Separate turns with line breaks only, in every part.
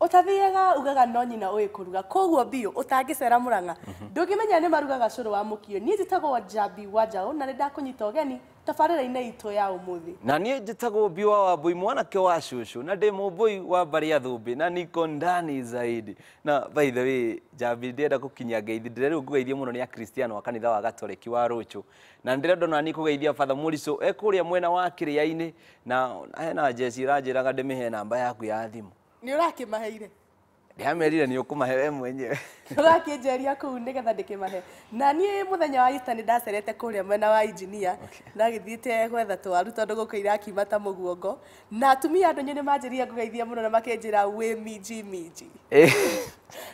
Utathiaga ugaga no nyina uĩ kũruga koguo biũ ũtangĩcera Murang'a ndũngĩmenya nĩ marugaga cũrũ wa mũkio. Niĩ njĩtagwo Njambi wa Njaũ na nĩ ndakũnyita ũgeni tabarĩra-inĩ itũ ya ũmũthĩ.
Na niĩ njĩtagwo Biwa wa Mbui mwanake wa cũcũ na ndĩ mũmbũi wa mbarĩ ya Thũmbĩ na niko ndani zaidi. Na by the way Njambi ndĩrenda gũkinyia ngeithi, ndĩrerwo ngũgeithie mũno nĩ Akristiano wa kanitha wa Gatoreki wa Rũchũ, na ndĩrenda ona niĩ kũgeithia Father Murico e kũrĩa mwena wa Kĩrĩa-inĩ, na hena jeci ĩranjĩraga ndĩmĩhe namba yaku ya thimũ.
Nĩ ũrakĩmaheire?
Ndiamerire nĩ ũkũmahe we mwenyewe.
Ũrakĩnjeria kũu nĩgetha ndĩkĩmahe. Na niĩ mũthenya wa Easter nĩ ndacerete kũrĩa mwena wa engineer, ndagĩthiĩte gwetha twaru tondũ gũkũ irakiuma ta mũguongo, na atumia andũ nĩ manjĩrire ngũgeithia mũno na makĩnjĩra wĩ minji minji.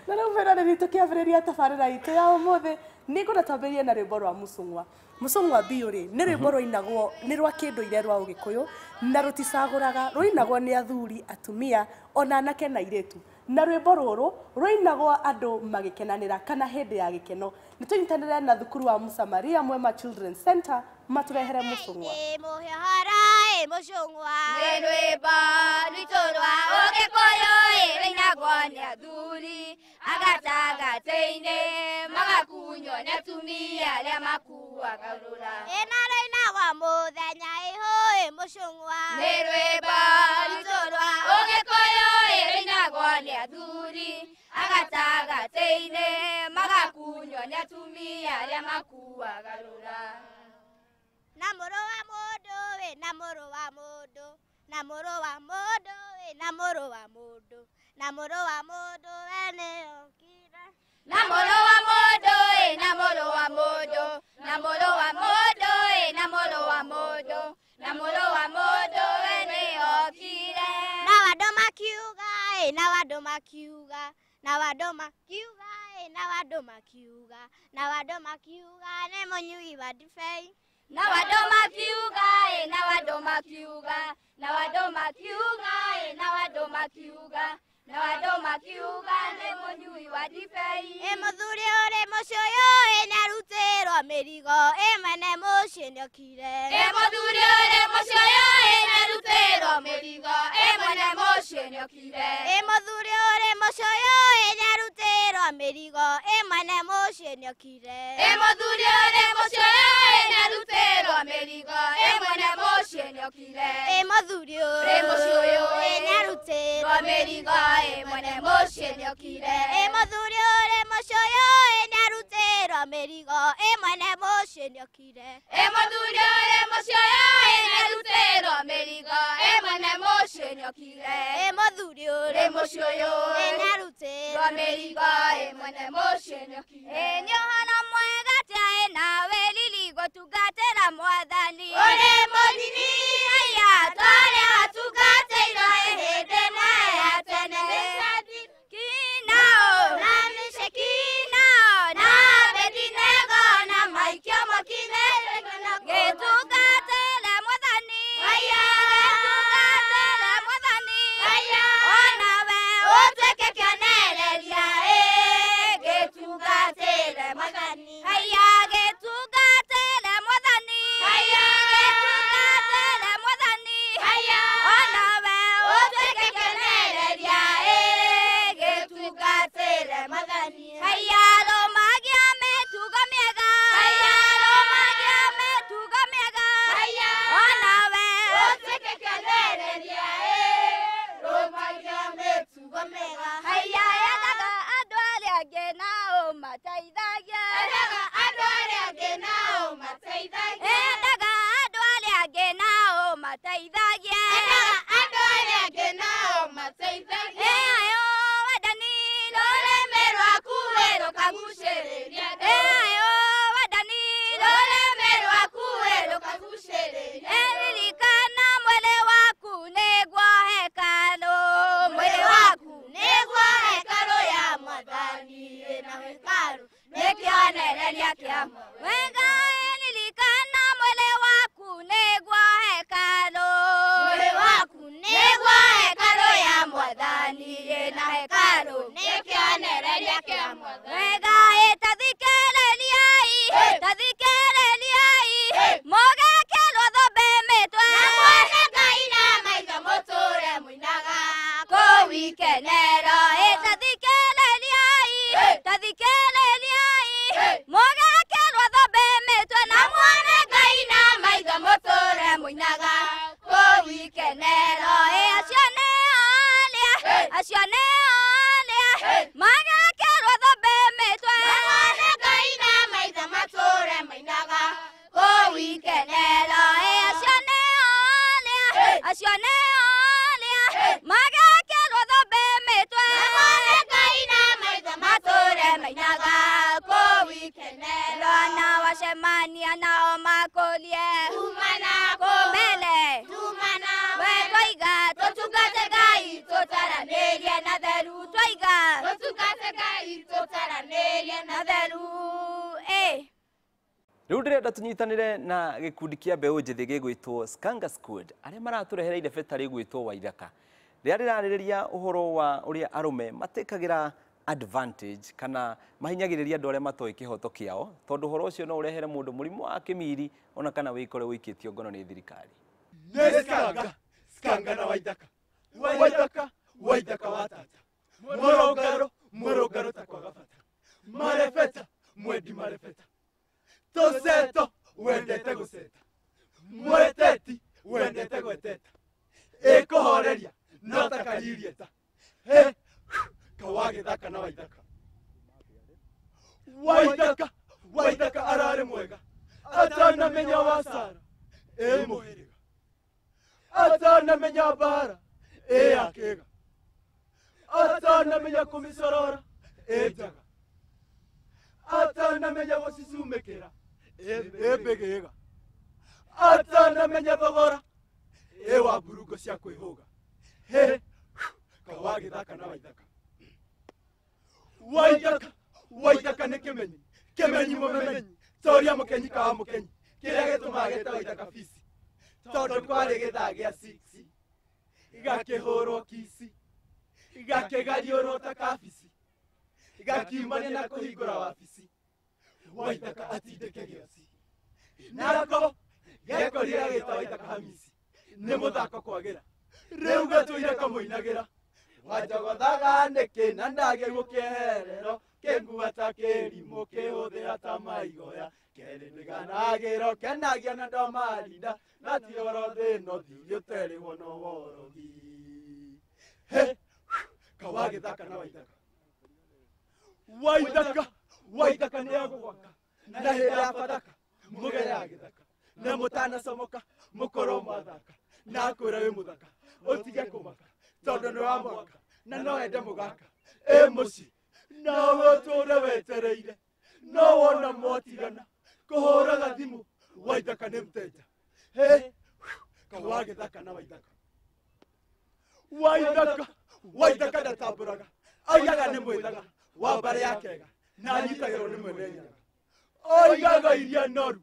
Na rĩu mwĩroreri tũkĩambĩrĩria tabarĩra itũ ya ũmũthĩ nĩ ngwenda twambĩrĩrie na rwĩmbo rwa Mũcũng'wa. Mũcũng'wa biũ rĩ nĩ rwĩmbo rũinagwo nĩ rwa kĩndũire rwa Ũgĩkũyũ na rũticagũraga, rũinagwo nĩ athuri, atumia ona anake na airĩtu, na rwĩmbo rũrũ rũinagwo andũ magĩkenanĩra kana hĩndĩ ya gĩkeno. Nĩ tũnyitanĩre na thukuru wa Mũsamaria Mwema Children's Center matũrehere Mũcũng'wa.
Mũcũng'wa nĩ rwĩmbo rwitũ rwa Ũgĩkũyũ rũinagwo nĩ athuri agatagatĩ-inĩ magakunywo nĩ atumia arĩa makuaga rũra. Ĩna rũinagwo mũthenya ĩhũĩ Mũcũng'wa nĩ rwĩmbo rwitũ rwa Ũgĩkũyũ rũinagwo nĩ athuri agatagatĩ-inĩ magakunywo nĩ atumia arĩa makuaga rũra. Na mũrũ wa mũndũ we, na mũrũ wa mũndũ, na mũrũ wa mũndũ we, na mũrũ wa mũndũ, na mũrũ wa mũndũ we nĩokire. Na mũrũ wa mũndũ we, na mũrũ wa mũndũ, na mũrũ wa mũndũ we, na mũrũ wa mũndũ, na mũrũ wa mũndũ we nĩokire. Na andũ makiuga ĩ, na andũ makiuga, na andũ makiuga ĩ, na andũ makiuga, na andũ makiuga nĩ mũnyui wa ndibei. Na andũ makiuga ĩ, na andũ makiuga, na andũ makiuga ĩ, na andũ makiuga, na andũ makiuga nĩ mũnyui wa ndibei. Ĩ mũthuri ũrĩ mũcũyũ ĩ nĩarutĩrwo mĩrigo ĩ mwene mũciĩ nĩokire. Ĩ mũthuri ũrĩ mũcũyũ ĩ nĩarutĩrwo mĩrigo ĩ mwene mũciĩ nĩokire. Ĩ mũthuri ũrĩ mũcũyũ ĩ nĩarutĩrwo mĩrigo ĩ mwene mũciĩ nĩokire. Ĩ mũthuri ũrĩ mũcũyũ ĩ nĩarutĩrwo mĩrigo ĩ mwene mũciĩ nĩokire. Ĩ mũthuri ũrĩ mũcũyũ ĩ nĩarutĩrwo mĩrigo ĩ mwene mũciĩ nĩokire. Ĩ mũthuri ũrĩ mũcũyũ ĩ nĩarutĩrwo mĩrigo ĩ mwene mũciĩ nĩokire. Ĩ mũthuri ũrĩ mũcũyũ ĩ nĩarutĩrwo mĩrigo ĩ mwene mũciĩ nĩokire. Ĩ mũthuri ũrĩ mũcũyũ ĩ nĩarutĩrwo mĩrigo ĩ mwene mũciĩ nĩokire. Ĩ nĩ ũhoro mwega atĩa ĩ nawe Lili gũtungatĩra Mwathani ũrĩ mũnini haiya twarĩa watungatĩirwo ĩ hĩndĩ ĩmwe ya tene. Kinao na Mishekina na Abednego na maikio mwaki-inĩ gĩtungatĩre Mwathani gĩtungatĩre Mwathani onawe ũtuĩke kĩonereria ĩ gĩtungatĩre Mwathani haiya gĩtungatĩre Mwathani gĩtungatĩre Mwathani onawe ũtuĩke kĩonereria ĩ gĩtungatĩre Mwathani haiya rũmagia mĩtugo mĩega haiya rũmagia mĩtugo mĩega onawe ũtuĩke kĩonereria ĩ rũmagia mĩtugo mĩega haiya endaga andũ arĩa angĩ na ũmateithagie endaga andũ arĩa angĩ na ũmateithagie endaga andũ arĩa angĩ na ũmateithagie endaga andũ arĩa angĩ na ũmateithagie ayo wendani rũrĩmĩ rwaku wĩ rũkagucĩrĩria ayo wendani rũrĩmĩ rwaku wĩ rũkagucĩrĩria ririkana mwĩrĩ waku nĩguo hekarũ mwĩrĩ waku nĩguo hekarũ ya Mwathani na hekarũ nĩ kĩonereria kĩa wega ririkana mwĩrĩ waku nĩguo Wacemania nao makũrie
Tuma nako
mbele
Tuma nao
we twaiga tũtungate Ngai tũtaranĩrie na theru twaiga
tũtungate Ngai tũtaranĩrie
na theru eh.
Rĩu ndĩrenda tũnyitanĩre na gĩkundi kĩa mbeũ njĩthĩ gĩgwĩtwo Skanga Squad arĩa maratũrehera irebeta rĩgwĩtwo Waithaka rĩrĩa rĩrarĩrĩria ũhoro wa ũrĩa arũme matĩkagĩra advantage kana mahinyagĩrĩria andũ arĩa matoĩ kĩhoto kĩao tondũ ũhoro ũcio no ũrehere mũndũ mũrimũ wa kĩmiri ona kana wĩkore wĩikĩtio ngono nĩ thirikari.
Nĩ Skanga, Skanga na Waithaka, Waithaka, Waithaka wa tata, mũrũngarũ, mũrũngarũ ta kwaga bata, marebeta, mwendi marebeta, tũceto, wendete gũceta, mweteti, wendete gweteta, ĩkũhoreria, no ta karirieta, he, kawagĩthaka na Waithaka. Waithaka, Waithaka ararĩ mwega, atanamenya wa Sara, ĩ mũhĩrĩga. Atanamenya mbara ĩ akĩga, atanamenya kũmĩcorora ĩ njaga, atanamenya gũcicumĩkĩra ĩ mbĩgĩga, atanamenya thogora ĩ wa mburungo cia kwĩhũga, hĩ kawagĩthaka na Waithaka. Waithaka, Waithaka nĩ kĩmenyi, kĩmenyi mũmemenyi, ta ũrĩa mũkenyi kawa mũkenyi, kĩrĩa gĩtũmaga gĩte Waithaka bici tondũ kwarĩ gĩthaa gĩa 6 gakĩhũrwo kici gakĩgariũrwo ta kabici gakiumania na kũhingũra wabici Waithaka atindĩke gĩoci nako gekorire gagĩta Waithaka Hamisi nĩ mũthako kwagĩra rĩu gatũire kamũinagĩra wanjogothaga nĩkĩ na ndagĩrwo kĩeherero kĩngua ta kĩrimũ kĩhũthĩra ta maigoya kerĩ nĩganagĩro kenagia na ndomarinda na ti oro thĩna ũthiĩ ũterĩhwo no worogi he kawagĩthaka na Waithaka. Waithaka, Waithaka nĩ agũgwaka na hĩndĩ ya bathaka mũgere ya gĩthaka na mũtanacomoka mũkorwo mwathaka na akwĩra wĩ mũthaka ũtige kũmaka tondũ nĩ wa mwaka na no ende mũgaka ĩ mũciĩ nawe ũtũre wetereire no wona mwatigana kũhũraga thimũ Waithaka nĩ mteja he kawagĩthaka na Waithaka. Waithaka, Waithaka ndatambũraga aigaga nĩ mwĩthaga wa mbarĩ ya kega na anyitagĩrwo nĩ mwene nyaga oigaga iria noru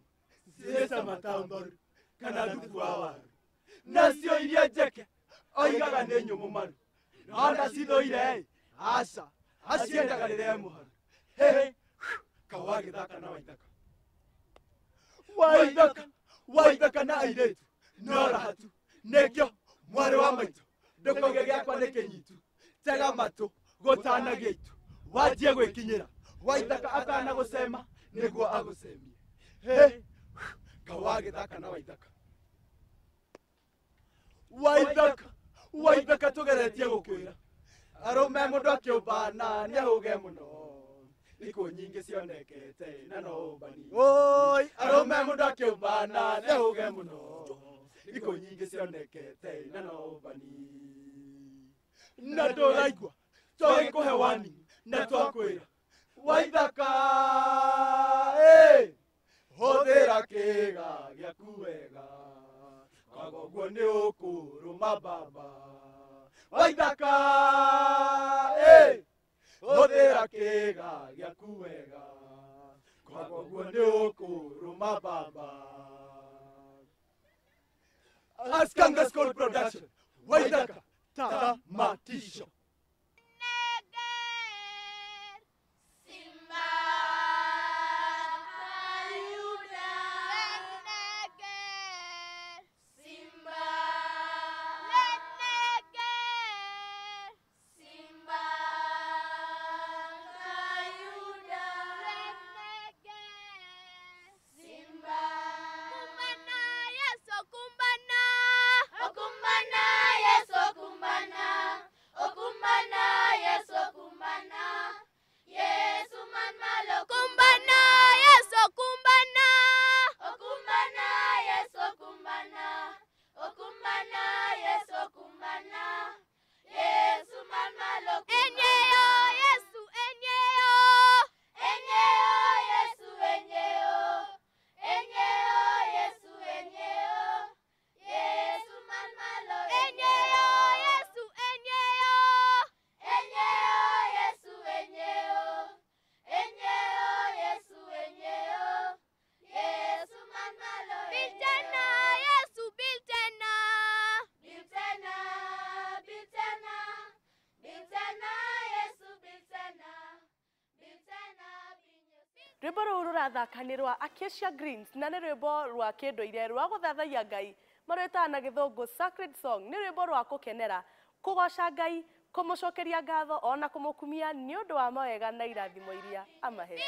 cirĩ cama ta mbaru kana thubu wa waru nacio iria njeke oigaga nĩ nyũmũ maru no ndacithũire aca aciendaga rĩrĩa e mũharu he kawagĩthaka na Waithaka. Waithaka, Waithaka na airĩtu no raha tu nĩkĩo mwarĩ wa maitũ ndũkauge gĩakwa nĩ kĩnyitu tega matũ gũtanagia itu wanjie gwĩkinyĩra Waithaka atanagũcema nĩguo agũcemie he kawagĩthaka na Waithaka. Waithaka, Waithaka tũgeretie gũkwĩra arũme mũndũ akĩũmbana nĩahũge mũno ikuũ nyingĩ cionekete na no ũmbani oi arũme mũndũ akĩũmbana nĩahũge mũno ikuũ nyingĩ cionekete na no ũmbani na ndũraigua twagĩkũhe warning na twakwĩra Waithaka hũthĩra kĩga gĩaku wega kwaga ũguo nĩ ũkũrũma baba Waithaka hũthĩra kĩga gĩaku wega kwaga ũguo nĩ ũkũrũma baba. Skanga Squad Production, Waithaka Tamatisho.
Simba Ayuda Simba Simba Ayuda Simba
Kumbana Yesu kumbana
Okumbana Yesu kumbana.
Rwĩmbo rũu rũrathaka nĩ rwa Acacia Greens na nĩ rwĩmbo rwa kĩndũire rwa gũthathaiya Ngai, marwĩtaga na gĩthũngũ sacred song. Nĩ rwĩmbo rwa kũkenera, kũgoca Ngai, kũmũcokeria ngatho ona kũmũkumia nĩ ũndũ wa mawega na irathimo iria amahete.